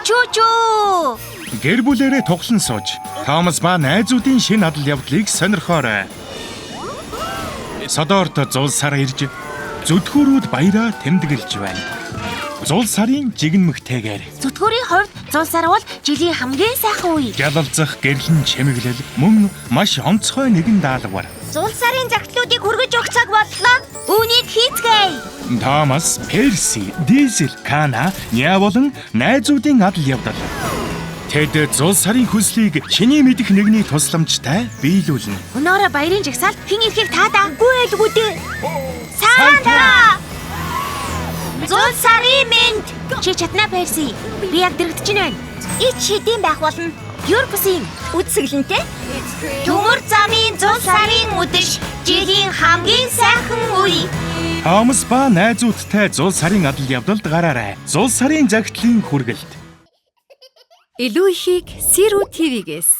Чүү чүү. Гэр бүлээрээ тухлан сууж Томас ба найзуудын шинэ адал явдлыг сонирхоорой. Содоорт зул сар ирж зүтгүүрүүд баяраа тэмдэглэж байна. Зул сарын жигнэмэгтэйгээр Зүтгүүрийн хувьд зул сар бол жилийн хамгийн сайхан үе. Ялалзах гэрлэн чимэглэл мөн маш онцгой нэгэн даалгавар. Зул сарын загтлуудыг хүргэж өгөх цаг боллоо. Үүнийг хийцгээе. Томас, Перси, Дизель, Кана, Ня болон найзуудын адал явдал. Тэд зул сарын хүслийг чиний мэдэх нэгний тусламжтай биелүүлнэ. Өнөөрөө баярын жагсаалд хэн ирэхийг таадаа. Үгүй байлгүй дээ. Санта! Зул сарын мэнд. Чи чадна, Перси. Би яг дэрэгдэж байна. Ич хэдийн байх болно? Юрпсын Үдсгэлэнтэй. Төмөр замын зул сарын үдэш жилийн хамгийн сайхан үе. Томас ба найзуудтай зул сарын адал явдалд гараарай. Зул сарын загтлын хүргэлт. Илүү ихийг Сирүү TV-гээс